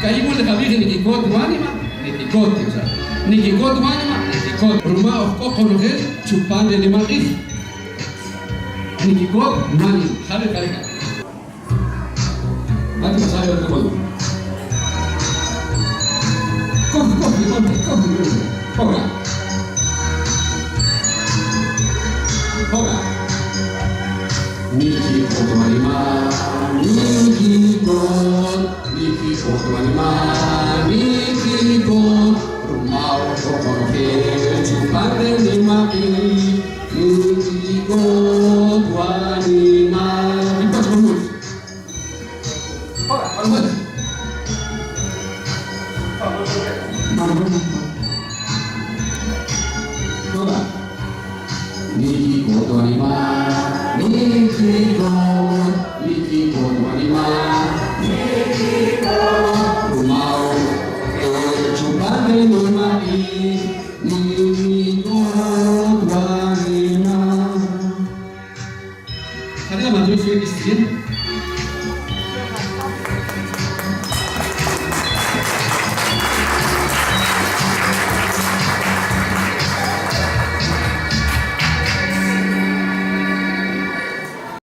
Ka'i mul niqab'ij nikikot wanima, nikikot, o sea, nikikot wanima, nikikot. Ruma oj k'o qonojel chupan ri nimaq'ij. Nikikot wanima. Jale, jale. Hay que pasar el otro modo. Coge, coge, coge, coge, coge. Hoga. Nikikot wanima, nikikot, nikikot wanima, nikikot. Ruma oj k'o qonojel chupan ri nimaq'ij. Nikikot wanima. Y próximo. Hoga, vamos. Hoga. Nikikot wanima, nikikot, nikikot wanima, nikikot.